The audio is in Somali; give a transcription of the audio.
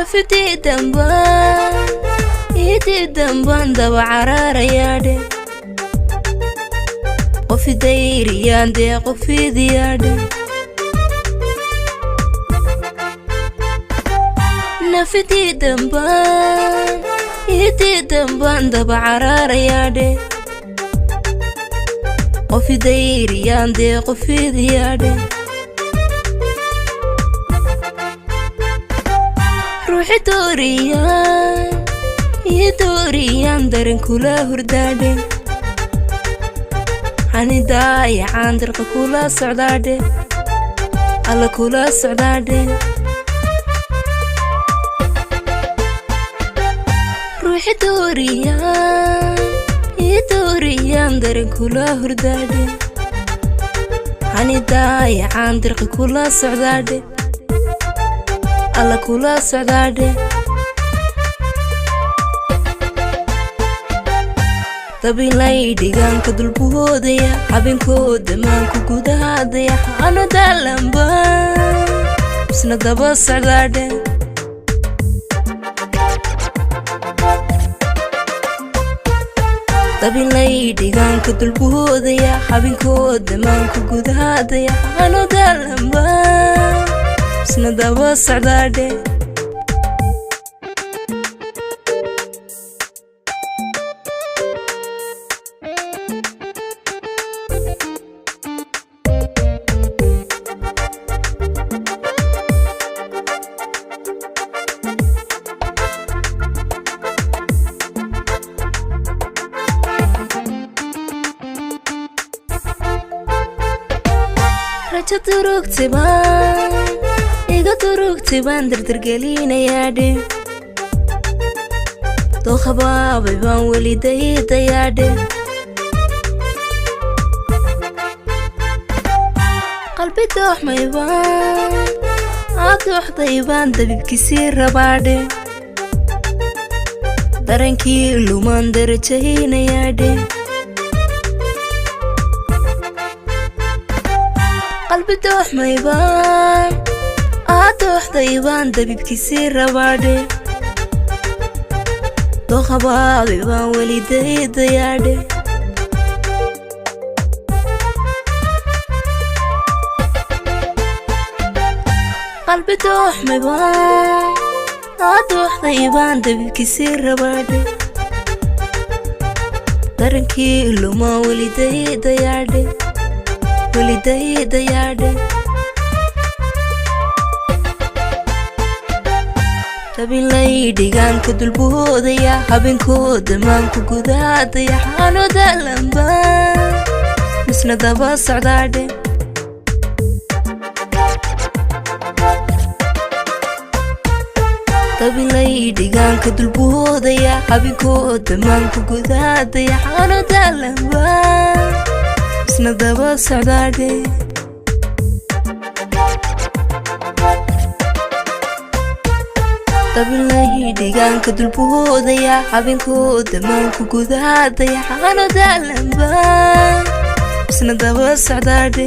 Naftiidanbaan idiidanbaan daba cararayaadhe, qofidayriyaan dee qofidiyaadhe. Naftiidanbaan idiidanbaan daba cararayaadhe, qofidayriyaan dee qofidiyaadhe. Ruuxi dooriyaan ii dooriyaan daran kula hurdaadhe, hani daayacaan dirqa kula socdaadhe, alla kula socdaadhe. Ruuxi dooriyaan ii dooriyaan daran kula hurdaadhe, hani daayacaan dirqa kula socdaadhe, alla kula socdaadhe. Dabilay dhigaanka dulbuhoodaya, habenkooda maanku gudahaadaya, ano daalanba isna daba socdaadhe. Dabilay dhigaanka dulbuhoodaya, habenkooda maanku gudahaadaya, ano daalanba isna daba socdaadhe. Rajo durugtibaan iga durugtibaan dardargelinayaadhe, doohabaabay baan weli daydayaadhe. Qalbi dooxmaybaan aad dooxdaybaan dabibkiisii rabaadhe, darankii lumaan darajaynayaadhe. Qalbi dooxmaybaan aad dooxdaybaan dabibkiisii rabaadhe, doohabaabay baan weli daydayaadhe. Qalbi dooxmaybaan aad dooxdaybaan dabibkiisii rabaadhe, darankii lumaan weli daydayaadhe, weli daydayaadhe. Dabilay dhigaanka dulbuhoodaya, habenkooda maanku gudahaadaya, ano daalanba misna daba socdaadhe. Dabilay dhigaanka dulbuhoodaya, habenkooda maanku gudahaadaya, ano daalanba isna daba socdaadhe. Dabilay dhigaanka dulbuhoodaya, habenkooda maanku gudahaadaya, ano daalanba isna daba socdaadhe.